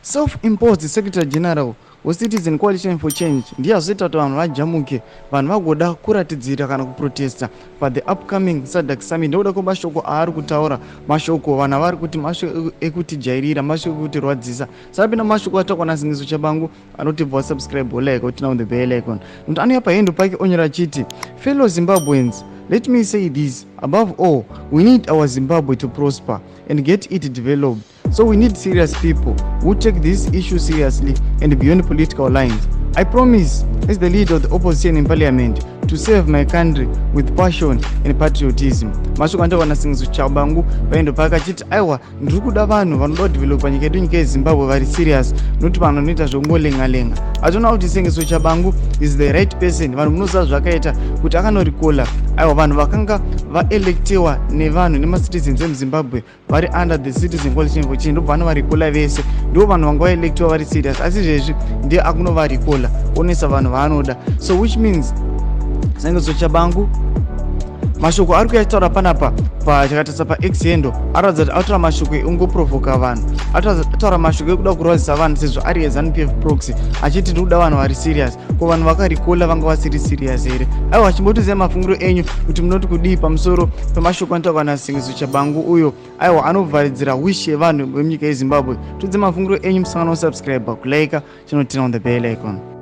Self imposed secretary general weCitizen Coalition for Change ndiye azoita kuti vanhu vajamuke, vanhu vagoda kuratidzira kana kuprotesta pathe upcoming SADC summit nekuda kwemashoko aari kutaura, mashoko vanhu avari kuti mashoko ekutijairira, mashoko ekutirwadzisa. Sapinda mashoko ataurwa naSingiso Chabangu anoti bva wasubscribe, wolike, woturn on the bell icon. Nokuti anouya pahandle pake onyora achiti, "Fellow Zimbabweans, let me say this: above all, we need our Zimbabwe to prosper and get it developed. So we need serious people who take this issue seriously and beyond political lines. I promise, as the leader of the opposition in parliament, to serve my country with passion and patriotism." Mashoko anotaurwa naSingiso Chabangu pahandle pake achiti, aiwa, ndiri kuda vanhu vanoda kudevelopa nyika yedu, nyika yeZimbabwe, vari serious, nokuti vanhu vanoita zvongolenga-lenga. Atoona kuti Sengezo Tshabangu is the right person. Vanhu munoziva zvakaita kuti akanorecalla, aiwa, vanhu vakanga vaelectiwa nevanhu, nemacitizens emuZimbabwe vari under the Citizen Coalition for Change, ndobva vanovarecalla vese. Ndo vanhu vanga vaelectiwa vari serious, asi izvezvi ndiye akunovarecalla, onesa vanhu vaanoda. So which means Sengezo Tshabangu, mashoko ari kuyataura panapa pachakatarisa paX handle, aratidza kuti ataura mashoko ekungoprovoka vanhu, ataura mashoko ekuda kurwadzisa vanhu, sezvo ari eZANU PF proxy, achiti ndiri kuda vanhu vari serious. Ko vanhu vakarecalla vanga vasiri serious here? Aiwa, chimbotiziva mafungiro enyu kuti munoti kudii pamusoro pemashoko anotaurwa naSengezo Tshabangu uyo, aiwa, anovharidzira wish yevanhu vemunyika yeZimbabwe. Tudze mafungiro enyu, musangano, subscribe, kulike, chinoturn on the bell icon.